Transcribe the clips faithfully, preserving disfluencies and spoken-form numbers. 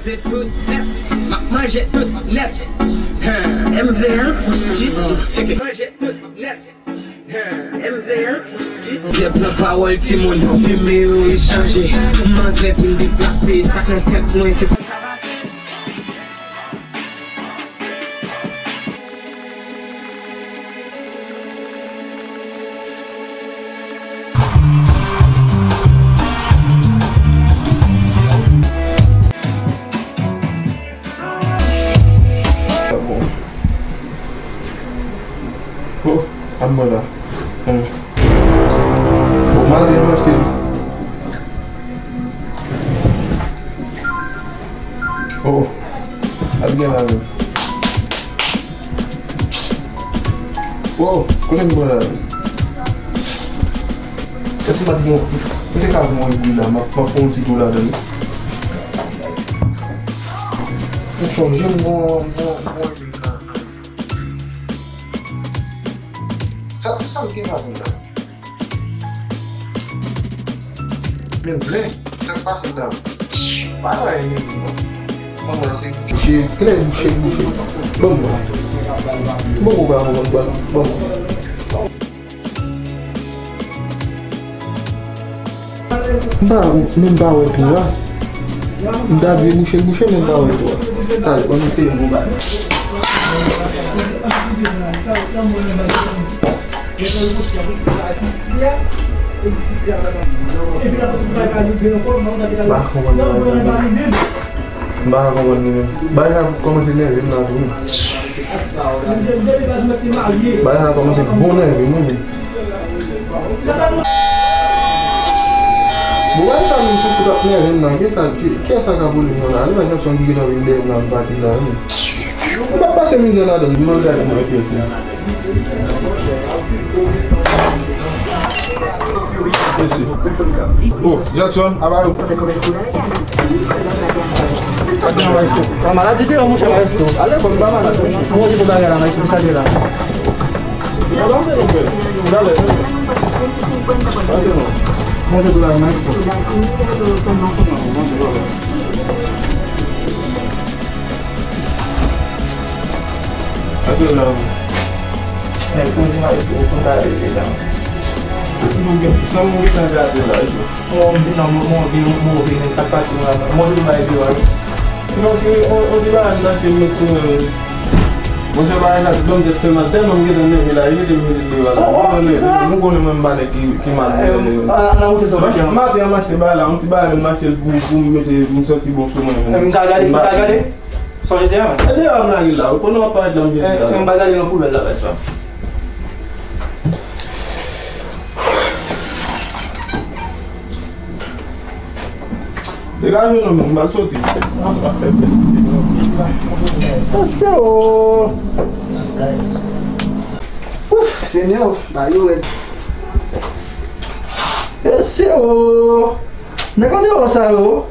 Se tout nèt, m ap manje tout nèt. M V L pou studio. Check it. Manje tout nèt. M V L pou studio. Zèb nan pawòl timoun, nimewo yo chanje. Manzè vin deplase, sa k nan tèt mwen se konn sa pase. Oh, ap mwen la. Hmm. Bon, maten m achte li. Oh, ap gen la menm. Oh, kote m pran la menm? Èske m pa t gen yon, m te ka gen yon egri la, m ap, m ap pran yon ti tou ladan l. M sonje m gon, gon, gon egri la. Sa, sa m gen ladan la? Men plen, sa k pase la? Pa nan egri non. Mwen mwen se bouche, klè bouche, bouche. Bon, bon. Bon, bon, bon, bon, bon, bon. M pa, menm pa wè tou a. M ta di bouche, bouche, menm pa wè tou a. Talè, ban m eseye yon bagay. M pa konprann bagay sa menm. M pa ka konprann li menm. Bagay sa kòmanse nève m la tou wi. Bagay sa kòmanse bon nève m wi. Bon, bagay sa menm tou fout ap nève m la. Kiyès sa, ki, kiyès sa ka pwoblèm nan la? Li wè Jackson ki gentan vin dèyè m la, m pati la wi. M p ap pase mizè ladan l, m ap gade mwen fè sa. Mesye. Oh, Jackson, aba yo. Sa maladi deyò, monchè, maestro. Ale, bon, m pa malad, monchè. Mwen di pou bagay la, maestro, sa li la. Sa va, monchè, monchè? Sa ale. Monchè, pou la, maestro. Atè la. Men, kounye a, ou konn ta rete la. Mwen gen, san mwen gen tan gade la, e tou. Mwen, mwen, non, mwen, mwen, mwen, mwen, mwen, sa k pase mwen la, mwen, mwen, mwen, mwen, mwen, non, se, on, on ti bagay m t achte m met sou, euh, monchè, bagay sa, ti banm tèt fè mal, tèlman m gentan nève la, li mete m mete deyò la. M gentan nève, nou konnen mwen m pa nèg ki, ki mal. Maten an m achte bagay la, on ti bagay m achte l pou, pou m mete, pou m santi bon sou mwen menm. M ka gade, m ka gade. Sonje te a, men. E deyò a m lage l la wi. Pandan w ap parèt la, m vin di la. M pa gade nan poubèl la, bèl sa. Degaje non, m pral soti. Mesye o. Ouf, Senyè, ba yo rèd. Mesye o. Nèg andeyò sa yo.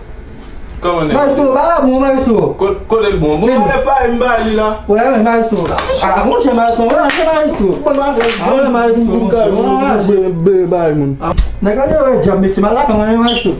Kòman nèg? Maestro, bagay la bon, maestro. Ko-, kote l bon? Bon, e pa m bay li la. Wè, wè, maestro. Ah, monchè, maestro, wè, se maestro. Bon, bagay. Ah, wè, maestro, monchè, wè, wè. Bay moun. Nèg la, wè, djab, mesye, mal la, kòman, maestro?